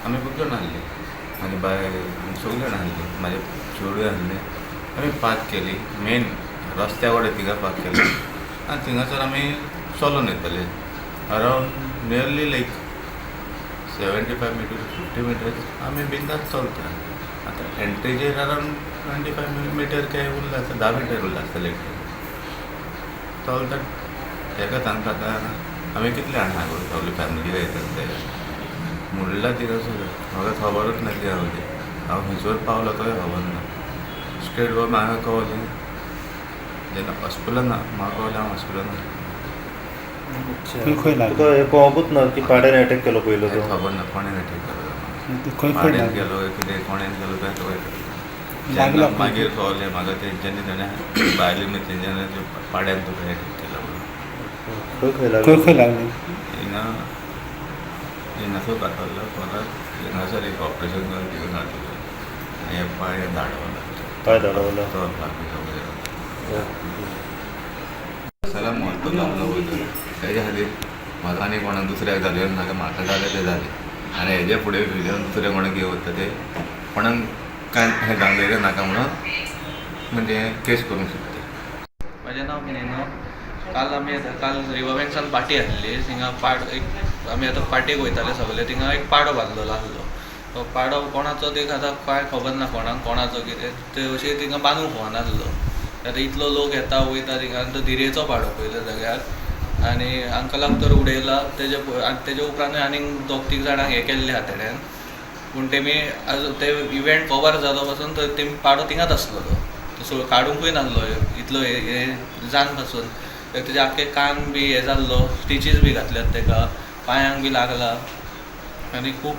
आमी खूब जाणां आसलीं, म्हाजी बायल, आमी सगळीं जाणां आसलीं, म्हाजे चेडूं आसलें. आमी पार्क केली मेन रस्त्या कडेन. थिंगा पार्क केली आनी थिंगासर आमी चलोन येताले. Around nearly like 75 meter, 50 meters आमी बिंदास चलता. आतां एंट्रीचेर अरावंड 25 मिटर काय उरला आसता, 10 मिटर उरला आसतले. चलता तेका सांगता, आतां आमी कितले जाणां आहा गो, सगळी फॅमिली येतात ते म्हणला. थिंगासर म्हाका खबरूच ना कितें जालें तें. हांव खंयसर पावलो तोय खबर ना. स्ट्रेट वर म्हाका कळलें जेन्ना हॉस्पिटलान ना म्हाका कळलें हांव हॉस्पिटलान. खंय खंय लागलें? तुका हें कळोंकूच ना की पाड्यान अटॅक केलो पयलो तो? खबर ना कोणें अटॅक केलो. ते खंय खंय पाड्यान लागलें? केलो, कितें कोणें केलो तें खबर. लागलो जेन्ना मागीर कळलें म्हाका, तेंच्यांनी ताणें बायले तेंच्यांनी पाड्यान तुका अटॅक केला म्हणून. खंय खंय खंय लागलो? खंय लागलें? हिंगा हिंगासर कातरलो, परत हिंगासर एक ऑपरेशन करून घेवन घातलें आनी हे पांय धाडवला. पांय धाडावला. चलपाक बी सगळें. सगळ्यात म्हत्वाचो जाल्लो वयता तेज्या खातीर म्हाका आनी कोणाक दुसऱ्याक जालें नाका. म्हाका जालें तें जालें आनी हेज्या फुडें फ्युचरान दुसऱ्या कोणाक कितें वता तें कोणाक कांय हें जावंक नाका म्हणून म्हणजे केस करूंक सोदता. म्हजें नांव मिनेनो. काल आमी काल रिवर पार्टी आसली थिंगा. पाड एक आमी आतां पार्टेक वयताले सगळे. थिंगा एक पाडो बांदलेलो आसलो. तो पाडो कोणाचो ते आतां कांय खबर ना कोणाक कोणाचो कितें ते. अशें थिंगा बांदूंक फावनासलो. आतां इतलो लोक येता वयता थिंगा आनी तो धिरयेचो पाडो पयल्या जाग्यार आनी अंकलाक तर उडयला. तेजे आनी तेजे उपरांतूय आनीक दोग तीग जाणांक हें केल्लें आहा तेणेन. पूण तेमी आजून ते इव्हेंट कवर जालो पासून तर तेमी पाडो थिंगाच आसलो. तो तसो काडुंकूय नासलो. इतलो हे जान पासून तेजे आख्खे कान बी हे जाल्लो, स्टिचीस बी घातल्यात तेका, पांयांक बी लागला. आनी खूब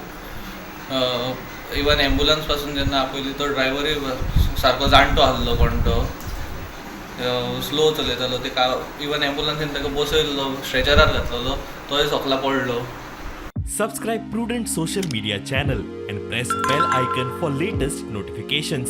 इवन एम्बुलंस पासून जेन्ना आपयली, तो ड्रायव्हरूय सारको जाणटो आसलो कोण, तो स्लो चलयतालो. तेका इवन एम्बुलंसीन ताका बसयल्लो, स्ट्रेचरार घातलेलो, तोय सोकला पडलो. Subscribe Prudent Social Media channel and press bell icon for latest notifications.